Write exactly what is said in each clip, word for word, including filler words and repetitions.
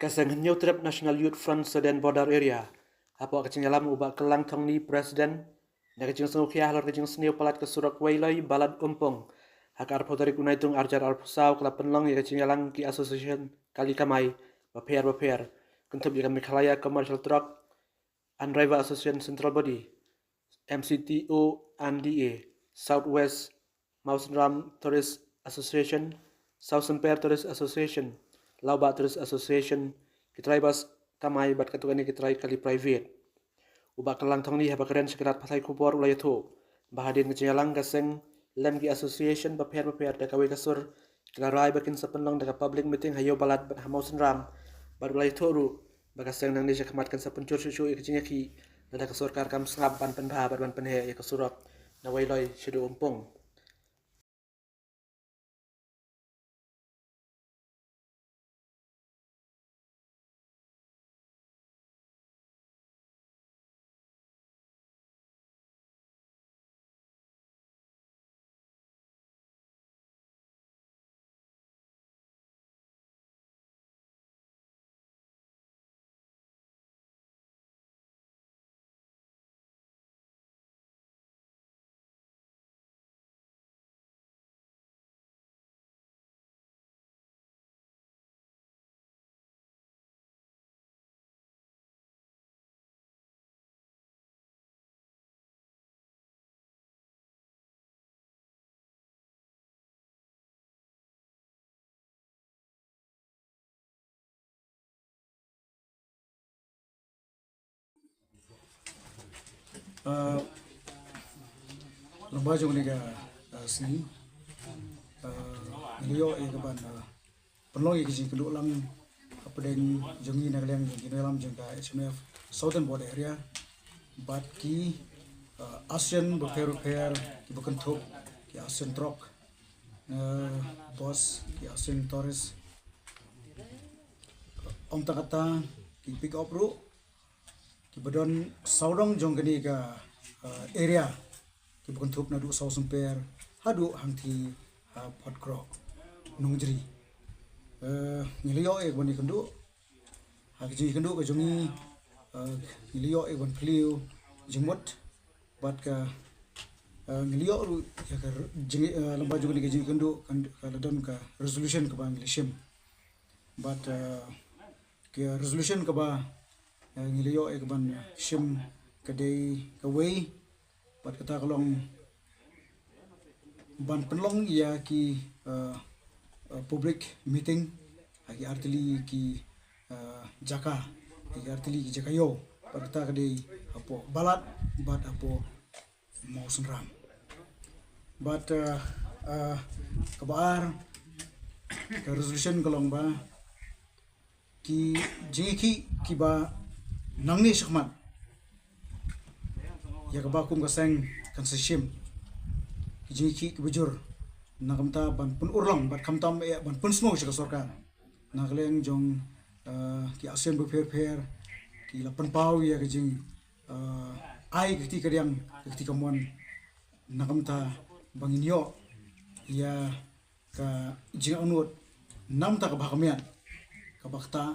Ka seng Hynñiewtrep National Youth Front Sudan Border Area, hapoh ka jingïalam u Bah Kyllang Thongni, President, na ka jingsngewkhia halor ka jingsniew palat ka surok Weiloi Balad Umpung ha ka arphew tarik u Naitung arhajar arphew saw, ka la pynlong ïa ka jingïalang ki association kali kamai bapher bapher, kynthup ïa ka Meghalaya Commercial Truck and Driver Association Central Body, M C T O and D A, South West Mawsynram Tourist Association, South Symper Tourist Association, Lawbah Tourist Association, ki trai bas kamai bad katto katne ki trai kali private. U Bah Kyllang Thongni haba kren sha ki lad pathai khubor u la ïathuh ba hadien ka jingïalang ka seng lem ki association bapher bapher da kawei ka sur ki la rai ba kin sa pynlong da ka public meeting ha Ïewbalat bad ha Mawsynram, bad u la ïathuh ruh ba ka seng nangne sha khmat kan sa pynjur shuh shuh ïa ka jingïakhih lada ka sorkar kam sngap ban pynbha bad ban pynheh ïa ka surok na Weiloi shaduh Umpung. Uh, lem bad jong kane ka, uh, sngi, uh, ngi la ïoh ïa ka ban, uh, pynlong ïa ka jingkynduh lang hapdeng jong ngi na ka liang jong ki nongïalam jong ka H M F Southern Border Area bad ki, uh, association bapher bapher kiba kynthup ki association truck, uh, bus, ki association tourist, ym tang katta, ki pick up ruh, kiba don sawdong jong kane ka, uh, area, kiba kynthup naduh South Symper haduh hangtei ha Photkroh Nongjri. Uh, ngi la ïoh ïa ka ban ïakynduh ha ka jingïakynduh ka jong ngi, uh, ngi la ïoh ïa ka ban phylliew jingmut bad ka, uh, ngi la ïoh ruh ïa ka r-, jing, uh, lem bad jong kane ka jingïakynduh ka, ka la don ka resolution kaba ngi la shim. Bad, uh, ka resolution kaba, uh, ngi la ïoh ïa ka ban shim ka dei kawei, bad kata ka long ban pynlong ïa ki, uh, uh, public meeting ha ki artylli ki, uh, jaka, ha ki artylli ki jaka ïew, bad kata ka dei hapoh Balat bad hapoh Mawsynram. Bad, uh, uh, kaba ar ka resolution ka long ba ki jingïakhih kiba nangne shakhmat ïa kaba kum ka seng kan sa shim ki jingïakhih kiba jur na ka bynta ban pynurlong bad khamtam eh ban pynsngew sha ka sorkar na ka liang jong, uh, ki association bapher bapher ki la pynpaw ïa ka jing, uh, ai ka kti kadiang ka kti kamon na ka bynta ba ngin ïoh ïa ka jingangnud na ka bynta ka bha ka miat kaba ktah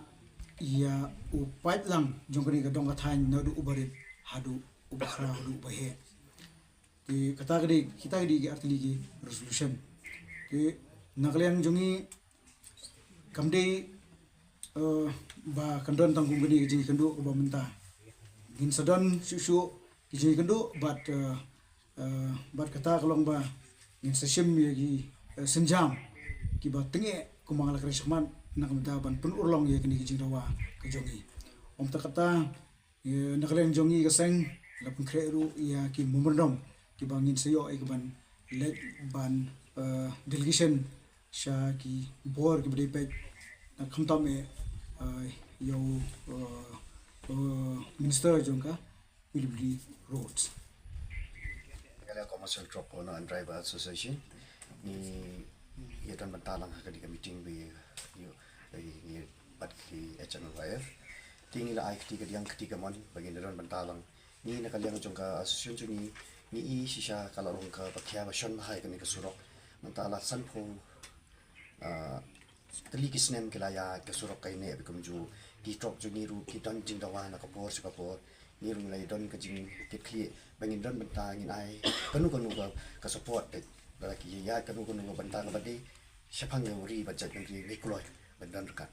ïa u paidlang jong kane ka dong ka thaiñ naduh u barit haduh u bakhraw haduh u baheh. Te kata ka dei, kita ki dei ki artylli ki resolution. Te na ka liang jong ngi kam dei, uh, ba kan don tang kum kane ka jingïakynduh kaba mynta. Ngin sa don shuh shuh ki jingïakynduh bad, uh, uh, bad kata ka long ba ngin sa shim ïa ki, uh, sienjam kiba tyngeh kumba nga la kren shakhmat na ka bynta ban pynurlong ïa kane ka jingdawa ka jong ngi. Ym tang katta, ïa, na ka liang jong ngi ka seng la pynkhreh ruh ïa ki memorandum kiba ngin sa ïoh ïa ka ban leit ban, uh, delegation sha ki bor kiba dei peit na khamtam eh, uh, ïa u, uh, uh, minister jong ka P W D Roads. Meghalaya Commercial Truck Owner and Driver Association, ngi ïa don bynta lang ha kane ka meeting ba ïa, ïa, ïa, ngi bad ki H M F I F. Te ngi la ai kti kadiang kti kamon ba ngin ïa don bynta lang. Ngi na ka liang jong ka association jong ngi, ngi i shisha ka la long kaba khia ba shon bha ïa kane ka surok. Mynta la sanphew, ah, Tylli ki snem ki la ïaid ka surok ka ïaineh bad kumjuh. Ki trok jong ngi ruh ki don jingdawa na ka por sha ka por. Ngi ruh ngi la ïadon ka jingkitkhlieh ba ngin don bynta ngin ai kano kano ka, ka support, ba la ki ïaid kano kano ka bynta kaba dei shaphang ïa u ri bad jaitbynriew ngi kloi ban don ryngkat.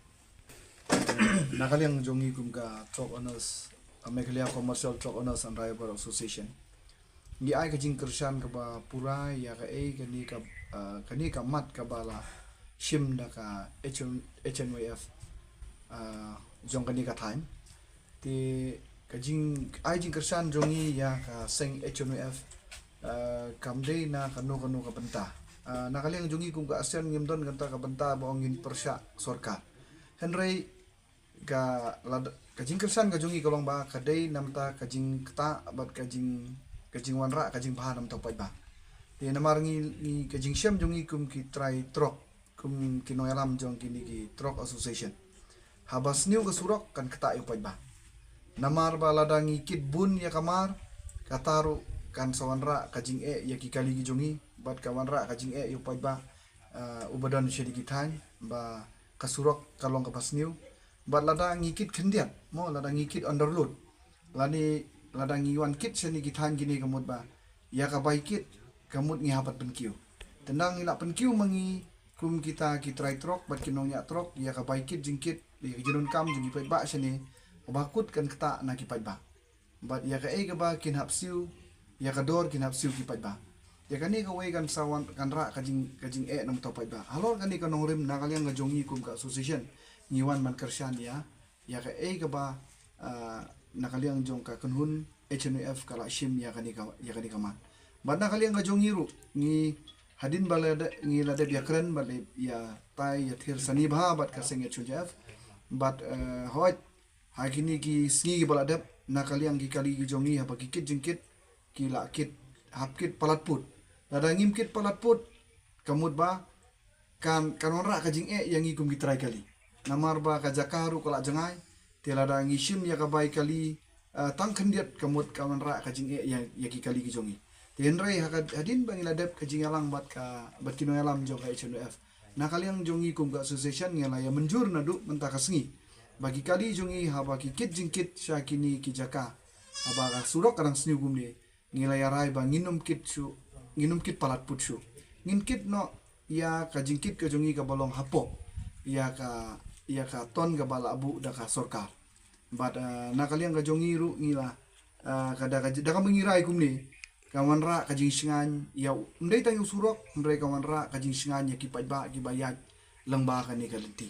Na ka liang jong ngi kum ka Truck Owners, uh, Meghalaya Commercial Truck Owners and Driver Association, ngi ai ka jingkyrshan kaba pura ïa kaei kane ka, uh, kane ka mat kaba la shim da ka H N Y F, uh, jong kane ka thaiñ. Te ka jing, ai jingkyrshan jong ngi ïa ka seng H N Y F, uh, kam dei na kano kano ka bynta. Uh, na ka liang jong ngi kum ka ASEAN ngim don kata ka bynta ba ong ngin pyrshah sorkar. Hynrei ka lad-, ka jingkyrshan ka jong ngi ka long ba ka dei namar ka jingktah bad ka jing, ka jingwanrah ka jingbha namar u paidbah. Te namar ngi, ngi ka jingshem jong ngi kum ki trai trok, kum ki nongïalam jong kine ki Truck Association. Haba sniew ka surok kan ktah ïa u paidbah. Namar ba lada ngi kit bun ïa ka mar, kata ruh kan sa wanrah ka jingeh ïa ki kali ki jong ngi, bad ka wanrah ka jingeh ïa u paidbah, uh, uba don sha ki thaiñ, ba ka surok ka long kaba sniew. Bad lada ngi kit khyndiat, mo, lada ngi kit underload, lane lada ngi wan kit sha ki thaiñ kine ka mut ba ïa ka bai kit ka mut ngi hap ban pynkiew. Tang ngi la pynkiew ma ngi kum kita ki trai trok bad ki nongñiah trok, ïa ka bai kit jingkit, ïa ka jingdonkam jong ki paidbah shane, kaba kut kan ktah na ki paidbah. Bad ïa kaei kaba kin hap siew, ïa ka dor kin hap siew ki paidbah. Ïa kane kawei kan sa wan, kan rah ka jing, ka jingeh namar u paidbah. Halor kane ka nongrim, na ka liang ka jong ngi kum ka association, ngi wan ban kyrshan ïa, ïa kaei kaba, ah, na ka liang jong ka kynhun H N Y F ka la shim ïa kane ka, ïa kane ka mat. Bad na ka liang ka jong ngi ruh, ngi hadien ba la de-, ngi la dep ïakren bad la ïatai ïathir sani bha bad ka seng H N Y F. Bad, eh, hooid, ha kine ki sngi kiba la dep, na ka liang ki kali ki jong ngi haba ki kit jingkit, ki la kit, hap kit palat put. Lada ngim kit palat put, ka mut ba kan, kan wanrah ka jingeh ïa ngi kum ki trai kali. Namar ba ka jaka ruh ka la jngai, te lada ngi shim ïa ka bai kali, eh, tang khyndiat ka mut ka wanrah ka jingeh ïa, ïa ki kali ki jong ngi. Te hynrei ha ka, hadien ba ngi la dep ka jingïalang bad ka, bad ki nongïalam jong ka H N Y F, na ka liang jong ngi kum ka association ngi la ïa mynjur naduh mynta ka sngi ba ki kali jong ngi haba ki kit jingkit sha kine ki jaka, haba ka surok ka dang sniew kumne, ngi la ïa rai ba ngin ym kit shuh, ngin ym kit palat put shuh. Ngin kit noh ïa ka jingkit ka jong ngi kaba long hapoh ïa ka, ïa ka ton kaba la buh da ka sorkar. Bad, eh, na ka liang ka jong ngi ruh ngi la, eh, ka da ka, da kaba ngi rai kumne, ka wanrah ka jingshngaiñ ïa u, ym dei tang ïa u surok, hynrei ka wanrah ka jingshngaiñ ïa ki paidbah kiba ïaid lyngba kane ka lynti.